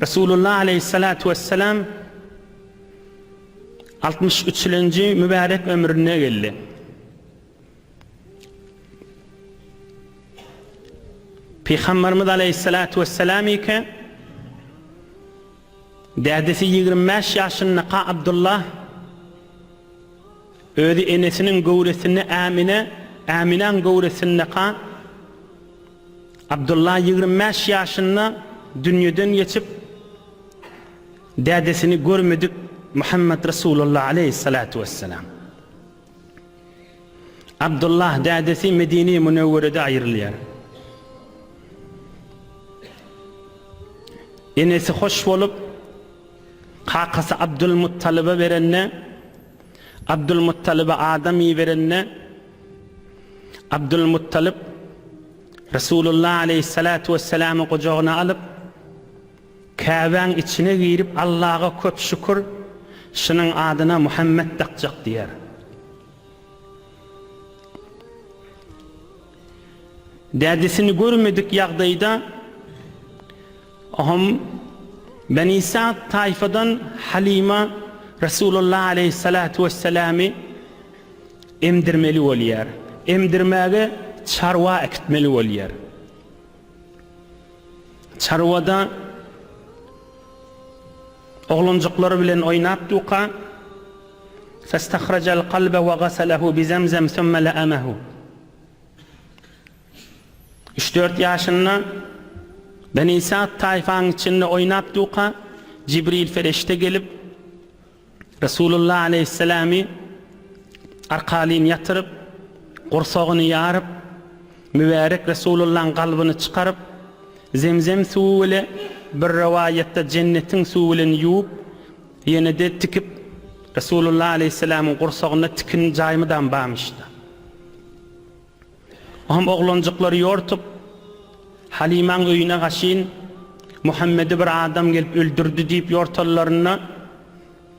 Resulullah aleýhissalatu wessalam 63-lenji mübärek ömrüne geldi. Pygamberimiz aleýhissalatu wessalam ike dädesi 25 ýaşyndaka Abdullah özi enesiniň göwresinde Ämine, Äminäň göwresindeka Abdullah 25 ýaşynda dünýeden geçip dädesini görmedik Muhammed Resulullah aleýhissalatu wessalam. Abdullah dädesi Medine-i Münewwerede aýrylýar. Enesi hoş bolup, kakasy Abdulmuttalyba berende, Abdulmuttalyba adam iberende, Abdulmuttalyp Resulullah aleýhissalatu wesselamy gujagyna alyp, Käbäň içine girip Allaga köp şükür, şunuň adyna Muhammet dakjak diýer. Dädesini görmedik ýagdaýda ohm Beni Sa'd taýfadan Halima Resulullah aleýhissalatu wesselamy emdirmeli bolýar. Emdirmäge çarwa äkitmeli bolýar. Çarwada oglanjyklary bilen oýnap duka, Festahrajal kalbe we gasalehu bi zemzem sümme le'emehu. Üç-dört ýaşynda Beni Sa'd taýfaň içinde oýnap duka, Jibril fereşte gelip, Resulullah aleýhissalamy arkalyn ýatyryp, gursagyny ýaryp, mübärek Resulullahyň galbyny çykaryp, zemzem suwy bile, bir rowaýatda jennetiň suwy bilen ýuwup, ýene-de tikip, Resulullah aleýhissalamyň gursagynda tikin jaýmydam barmyşda. Ohm oglanjyklary ýortup, Halymaň öýüne gaşyn, Muhammedi bir adam gelip öldürdi diýip ýortanlarynda,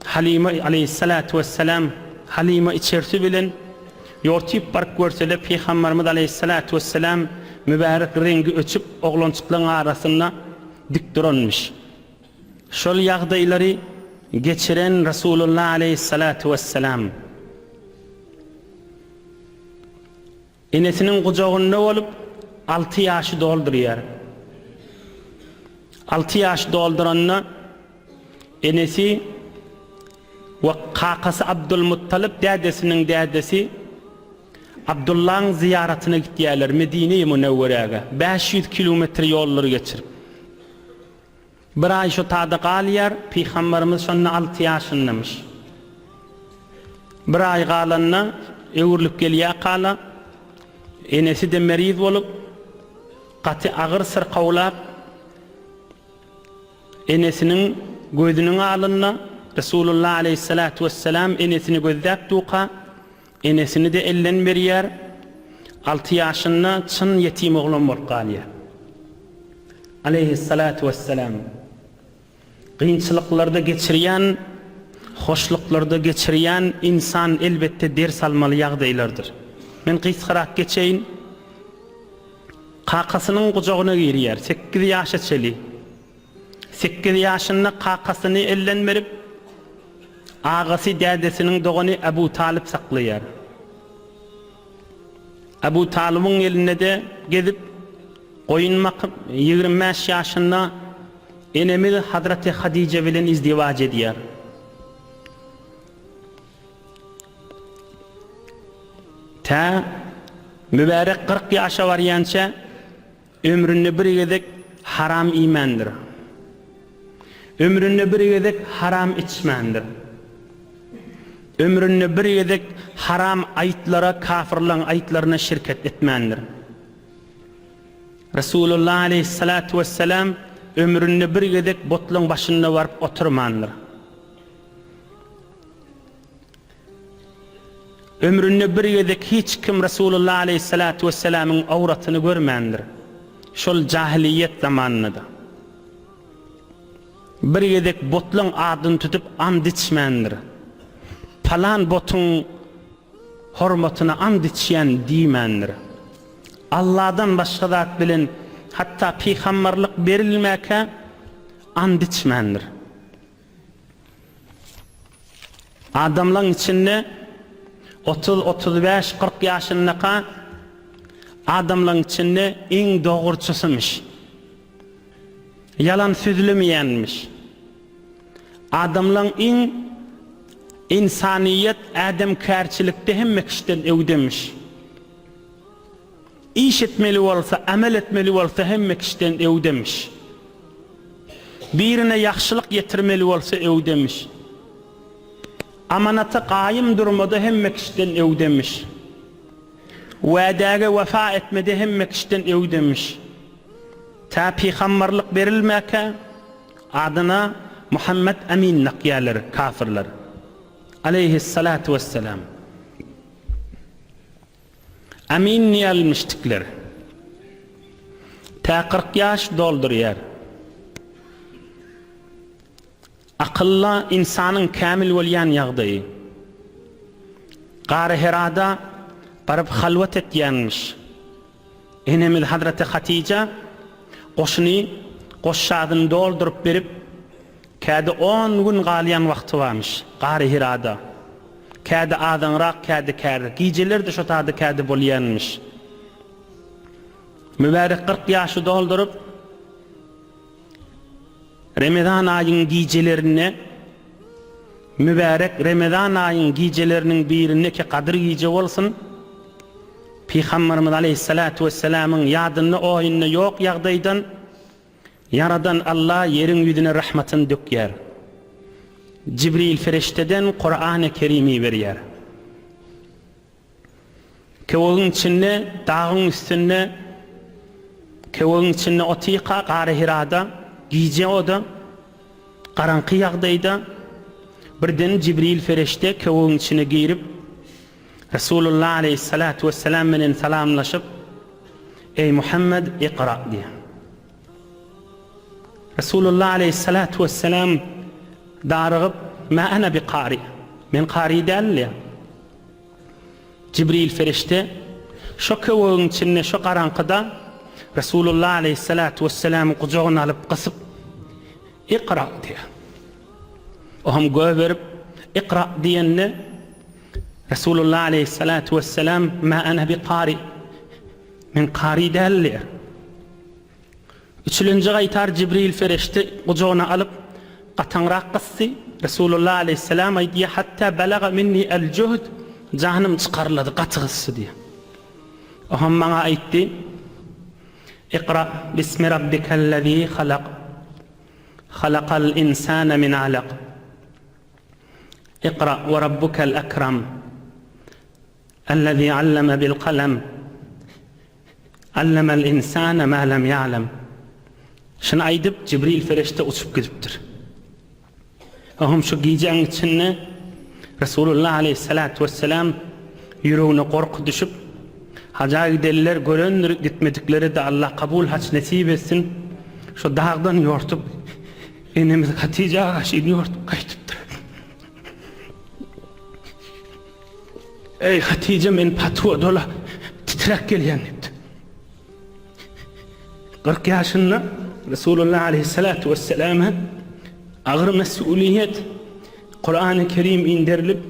Halyma aleýhissalatu wessalam Halyma içersi bilen ýortyp baryp görsele Pygambarymyz aleýhissalatu wessalam mübärek reňgi öçüp oglanjyklaryň arasynda dik duranmyş. Şol ýagdaýlary geçiren Resulullah aleýhissalatu wessalam. Enesiniň gujagynda bolup, alty ýaşy doldurýar. Alty ýaş dolduranda, enesi we kakasy Abdulmuttalyp dädesiniň dädesi Abdullaň zyýaratyna gitýärler Medine-i Münewweräge, 500 kilometr ýollary geçirip. Bir aý şo tada galýar, Pygambarymyz şonda alty ýaşyndamyş. Bir aý galanda, öwrülip gelýärkala, enesi-de meriz bolup, gaty agyr syrkawlap, enesiniň gözüniň alynda Resulullah aleýhissalatu wessalam enesini gözläp duka, Enesini-de elden berýär. Alty ýaşynda çyn ýetim oglan bolup galýar. Aleýhissalatu wessalam. Kynçylyklarda geçirýän, hoşluklarda geçirýän ynsan elbetde ders almaly ýagdaýlardyr. Men gysgarak geçeýin. Kakasynyň gujagyna girýär, sekiz ýaşa çeli. Sekiz ýaşynda kakasyny elden berip, agasy dädesiniň dogany Abu Talyp saklaýar. Abu Talybyň elinde-de gezip, goýun bakyp, 25 ýaşynda enemiz Hazreti Hadyja bilen izdiwaç edýär. Tä mübärek 40 ýaşa barýança Ömründe bir gezek haram iýmändir. Ömründe bir gezek haram içmändir. Ömründe bir gezek haram aýtlara, kafyrlaň aýtlaryna şirket etmändir. Resulullah aleýhissalatu wessalam ömründe bir gezek botlaň başynda baryp oturmandyr. Ömründe bir gezek hiç kim Resulullah aleýhissalatu wessalamyň awratyny görmändir. Şol jahylyýet zamanynda-da. Bir gezek botlaň adyny tutup and içmändir. Palan botuň hormatyna and içýän diýmändir. Alladan başga zat bilen hatda pygambarlyk berilmäkä. And içmändir. Adamlaň içinde 30, 35, 40 ýaşyndaka adamlaň içinde iň dogruçysymyş. Ýalan sözlemeýänmiş. Adamlaň iň ynsanyýet, ädemkärçilikde hemme kişiden öwdemiş. Iş etmeli bolsa, amel etmeli bolsa hemme kişiden öwdemiş. Birine ýagşylyk ýetirmeli bolsa öwdemiş. Amanata gaýym durmada hemme kişiden öwdemiş. Wädäge wefa etmede hemme kişiden öwdemiş. Tä pygambarlyk berilmäkä adyna Muhammet Emin dakýarlar kafirler. Aleýhissalatu wessalam. Emin diýýärmişdikler. Tä 40 ýaş doldurýar. Akylly ynsanyň kämil bolýan ýagdaýy. Gary Herada baryp halwat etýänmiş. Enemiz Hazreti Hatyja goşuny goşjazyny dolduryp berip, käde on gün galýan wagty barmyş Gary Hirada. Käde azaňrak, käde kärek. Gijeler-de şo tada käde bolýanmyş. Mübärek 40 ýaşy dolduryp, Remezan aýyň gijelerinde Mübärek Remezan aýyň gijeleriniň birinde ki Gadyr gije bolsun, Pygamberimiz aleýhissalatu wessalamyň ýadynda oýunda ýok ýagdaýdan Ýaradan Alla ýeriň ýüzüne rahmatyny dökýär. Jibril perişdeden Kurany Kerimi berýär. Köwegiň içinde, dagyň üstünde, köwegiň içinde otyka, Gary Hirada, gije o-da, garaňky ýagdaýda, birden Jibril perişde köwegiň içine girip, Resulullah aleýhissalatu wessalam bilen salamlaşyp, Eý Muhammed, ikra diýýär. Resulullah aleýhissalatu wessalam darygyp, Mä ene bi kari, men kary däl diýýär. Jibril perişde şo köwegiň içinde, şo garaňkyda Resulullah aleýhissalatu wesselamy gujagyna alyp gysyp, Ikra diýýär. O hem göberip, Ikra diýende, Resulullah aleýhissalatu wesselam, Mä ene bi kari, men kary däl diýýär. Üçülenji gaýtar Jibril fereşde gujagyna alyp, gataňrak gysdy. Resulullah aleýhissalam aýdýar, Hatda balaga minni el-juhd, janym çykarylady, gaty gysdy diýýär. O hem maňa aýtdy, Ikra bismi rabbikellezî halak, halakal insane min alak. Ikra we rabbukel ekram, ellezî alleme bil kalem. Allemel insane ma lem ýa'lem. Şuny aýdyp, Jibril perişde uçup gidipdir. Oňam şu gijäň içinde Resulullah aleýhissalatu wesselam ýüregine gorky düşüp, haja gidenler görendir, gitmediklere-de Allah kabul haç nesip etsin, şu dagdan ýortup, enemiz Hatyja garşy ýortup gaýdypdyr. Eý, Hatyja, men patwa dola titräp gelýän diýipdir. 40 ýaşynda Resulullah aleýhissalatu wesselama agyr mesuliýet Kurany Kerim inderilip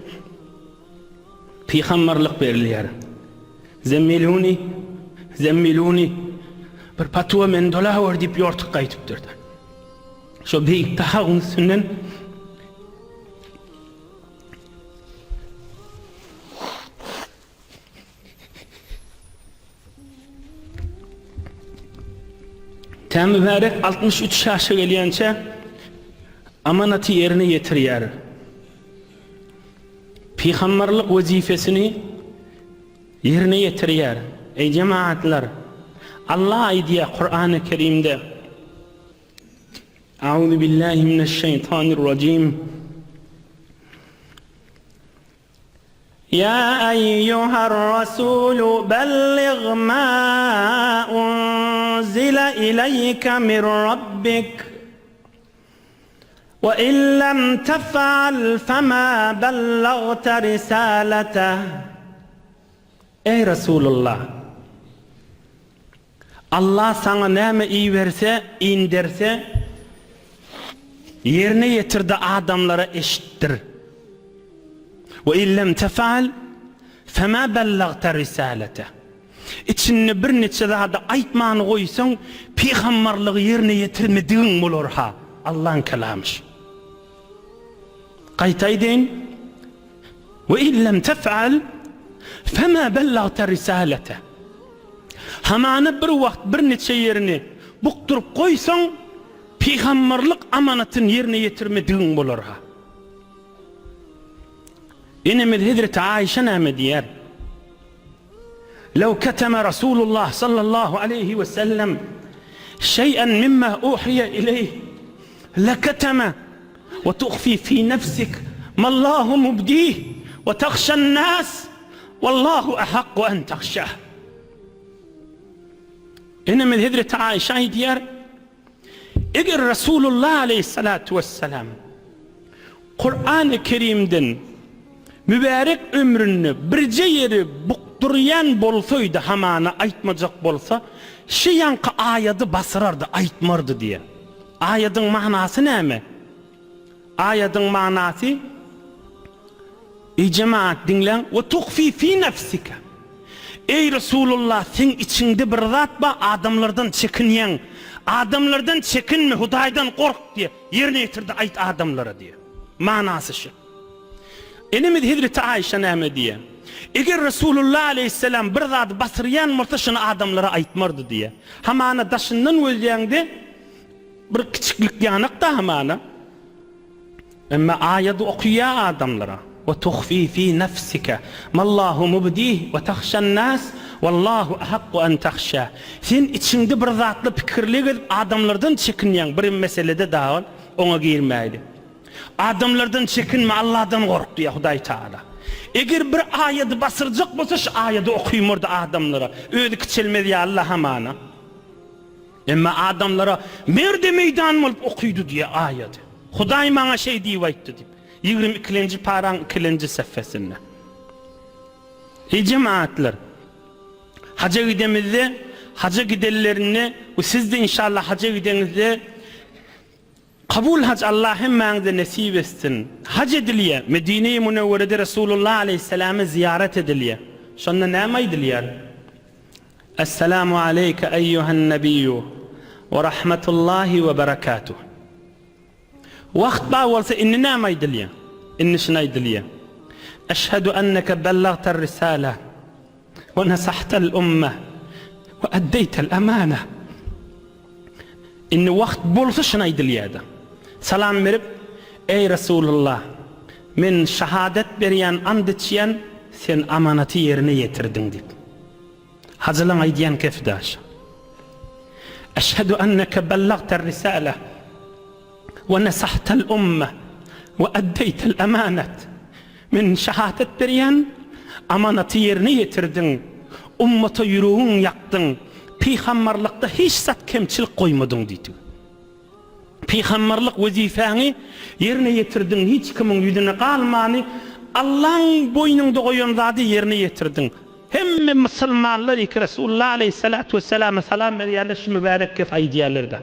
pygamberlik berilýär. Zemmiluni, zemmiluni bir patwa meni dolawer diýip ýortup gaýdypdyr. Şo beýik dagyň üstünden Tä mübärek 63 ýaşa gelýänçä amanaty ýerine ýetirýär. Pygamberlik wezipesini ýerine ýetirýär. Eý jemagatlar, Allah aýdýar Kurany Kerimde, Auzu billahi mineşşeýtanirrajim. Ýa eýýuhar rasulu bellig ma unzile ileýke min rabbik we in lem tef'al fema bellagte risaleteh. Eý Resulullah! Allah saňa näme iberse, inderse. Ýerine ýetir-de adamlara eşitdir. We in lem tefal fema bellagte risaleteh. Içinde birniçe zady aýtman goýsaň, pygambarlygy ýerine ýetirmedigiň bolar-ha. Allaň kelamy şu. Gaýta aýdaýyn, We in lem tef'al fema bellagte risaleteh. Hamana bir wagt birniçe ýerini bukduryp goýsaň, pygambarlyk amanatyny ýerine ýetirmedigiň bolar-ha. Enemiz hezreti Aişe näme diýýär? Lew keteme Rasulullah sallallahu aleýhi we sellem şeý'en mimma uhiýe ileýh leketeme we tuhfi fi nefsik mallahu mubdih we tahşan nas wallahu ehakku en tahşah. Enemiz hezreti Aişe aýdýar, Eger Resulullah aleýhissalatu wessalam Kurany Kerimden mübärek ömründe birje ýeri bukdurýan bolsaýdy hamana aýtmajak bolsa, şi ýaňky aýady basyrardy, aýtmardy diýen. Aýadyň manasy näme? Aýadyň manasy, Eý jemagat diňläň, we tuhfi fi nefsike. Eý Resulullah seň içiňde bir zat bar adamlardan çekinýäň. Adamlardan çekinme Hudaýdan gork diýe. Ýerine ýetirde aýt adamlara diýe. Manasy şu. Enemiz Hezreti Aýşa näme diýe? Eger Resulullah aleýhissalam bir zady basyrýan bolsa şuny adamlara aýtmardy diýe. Hamana daşyndan gözleýäňde bir kiçiklik ýanak-da hamana. Emma aýady okyýa adamlara, Ve tuhfi fi nefsike mallahu mubdih ve tahşan nas wallahu ahakku en tahşah. Sen içiňde bir zatly pikirli gezip adamlardan çekinýäň bir meselede dagy oňa girmäýli. Adamlardan çekinme Allahdan gork diýýär Hudaý Tagala. Eger bir aýady basyrjak bolsa şu aýady okymordy adamlara. Özi kiçelmez ýaly hamana. Emma adamlara merde meýdan bolup okydy diýýär aýady. Hudaý maňa şeý diýip aýtdy diýip. Ýigrimi ikilenji paraň ikilenji sefesinde. Eý jemaatlar! Haja gidemizde, haja gidenlerinde we siz-de inşallah haja gideňizde Kabul haj Allah hemmäňize nesip etsin. Haj edilýär. Medine-i Münewwerede Resulullah aleýhissalama zyýarat edilýär. Şonda näme aýdylýar? Essalamu aleýke eýýuhen nebiýu we rahmetullahi we berekatuh. Wagt bar bolsa indi näme aýdylýar? Indi şuny aýdylýar. Eşhedü enneke bellagter risala. We nasahtel ummeh we eddeytel emaneh. Indi wagt bolsa şuny aýdylýardy. Salam berip, Eý Resulullah! Men şahadat berýän, and içýän, sen amanaty ýerine ýetirdiň diýip. Hajylaň aýdýan kefi daş. Eşhedü enneke bellagter risalah. We nesahtel ummeh we eddeytel emanet. Men şahadat berýän, amanaty ýerine ýetirdiň, ummata ýüregiň ýakdyň, pygambarlykda hiç zat kemçilik goýmadyň diýdi. Pygambarlyk wezipä-ňi ýerine ýetirdiň, hiç kimiň ýüzüne galmany, Allaň boýnuňda goýan zady ýerine ýetirdiň. Hemme musulmanlar iki Resulullah aleýhissalatu wesselama salam berýärler, şu mübärek gepi aýdýarlar-da.